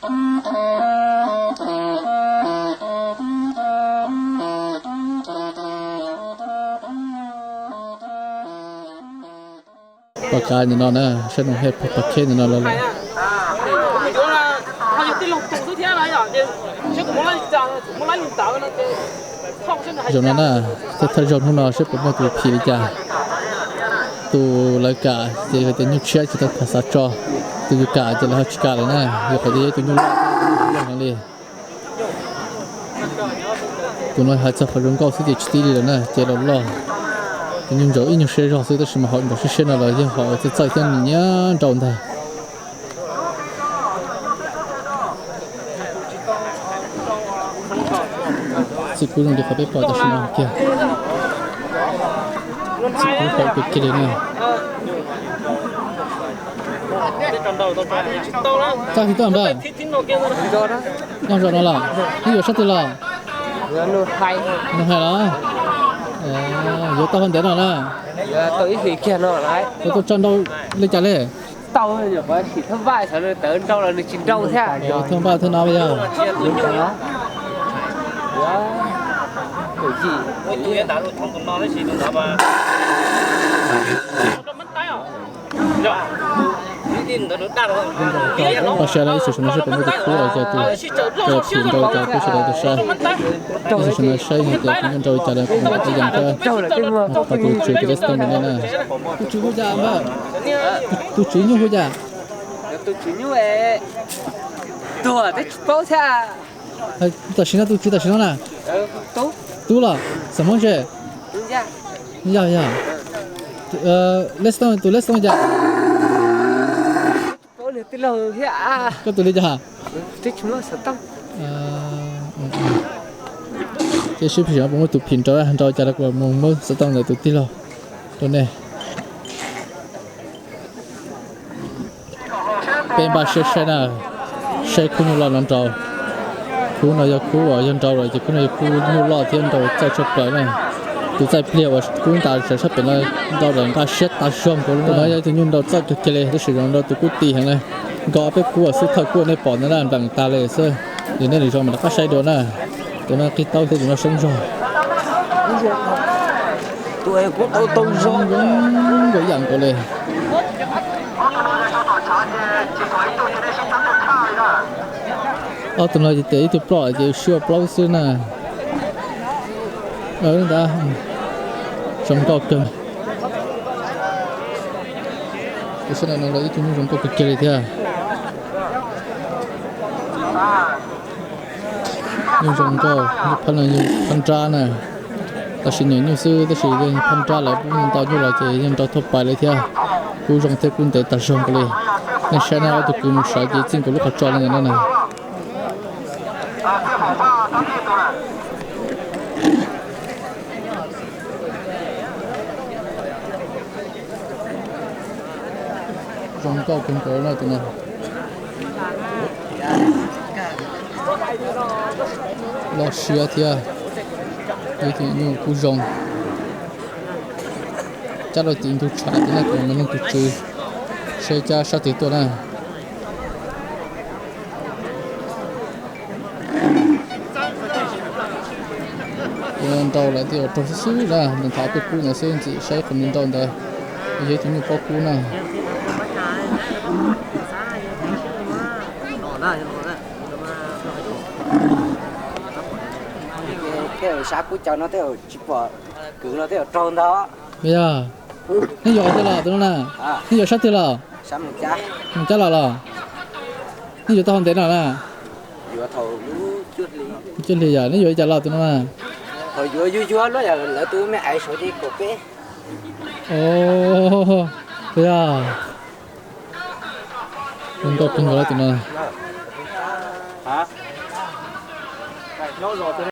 Pom kav ntawm no na, sab no he pom kav ntawm no los lawm. Zaum no na, thawj zaug hnub no seb puas muaj tus phim li cas. Tus lawv kam ces tias nyuj tshiab tsis tau khav xav tso, tus yus kam ces lawv ho tsis kam lawm na, yog qhov tias yog tus nyuj loj heev li. Tus no hais txog qhov zoo nkauj xwb ces tsis tib li lawm na, ces los loj. Tus nyuj ntsaum ib nyuag siab zog xwb tab sis mas hauv nraum siab siab no los yog hauv txaij txaij thiab nws nyiam nrau ntag. Txij kub zoo li qhov peb pom tam sim no kiag. Txij kub hauv kawg kiag li na. Txaj hib toj npawg. Noj zaum no los? Neb yuav sab twg los? Nug hais los? Yuav tau hov ntev no na? Tau tso nrau li cas li? Thaj npaj thaj no yog. Pab saib no ib xyoo no seb puas muaj tus khub los yog tus phim nrau li cas pub sawv daws tau saib. Ib xyoo no saib hais tias puas muaj nrau li cas los kuv mam li yees thiab. Qhov kuv tsuas tus lej tooj rau nej na. Tus tswv hu cas npawg? Tus tswv nyuj hu cas? Tam sim no tus tswv tam sim no na? Tub los? Xam Hmoob tse? Yog yog. Lej tooj, tus lej tooj cas? Koj tus li cas? Ces sib pom puas muaj tus phim nrau, nrau cas los kuv mam mus muab xov tooj ntawm tus tij laug rau nej. Peb npaj siab saib na, saib khub nyuj loj no nrau. Khub no yog khub uas yog nrau lawm ces khub no yog khub nyuj loj thiab nrau txaij tshaj plaws na. Tus txaij pliag uas kub ntas sawv sab pem no nrau lawm npaj siab tas zog nkaus li no. Yog tus nyuj nrau txaij kawg kiag li tab sis zoo nrau tus kub ti heev na. Nkaus ob peb kub uas xub thawj kub uas nej pom ntawd na nplees tas li xwb. Yog nej lwm zaus mam rov qab saib dua na. Tus no qig taub thiab tus no soob zog. Tus kuv tau tau zoo zoo nkauj ib yam nkaus li. Ob tug no ces ib tug ploj ces siab ua plaub xwb na. Ntawd zoo nkauj kawg. Tus sab no los ib tug nyuj zoo nkauj kawg kiag li thiab. Nyuj zoo nkauj, nyuj phab no nyuj phab nrab na. Tam sim nyuam nyuj xwb tab sis yog phab nrab lawv pub ntau nyuj los ces yeej nrau thuaj pais li thiab. Kub zoo thiab kub ntev tag zog nkaus li. Nej saib na, ob tug kwv mus sawv ces txij nkaus lub qhov tsua li ntawd na. Zoo nkauj kawg nkaus no tus no. Loj siab thiab. Yog tus nyuj kub zoo. Cab rau tim ntug tshav tim na kuv mam noog tus tswv saib cab sab twg tuaj na. Nrau lawm tej uas raug xwb xwb na, nws thav peb kub ntawd xwb ntxim saib qhov nws nrau ntawd. Yog tus nyuj pob kub na. Tej sab kub caug no tej tsis pom kwv no tej raug ntau. Yog, nej yuav ua tij los tus no na? Nej yuav sab twg los? Mus cab los los? Nej yuav tau hov ntev no na? Cuaj hli yog, nej yuav li cas los tus no na? Yuav yuav yuav lawv tus me ais saud ces kaum peb. Yog, zoo nkauj kawg nkaus tus no.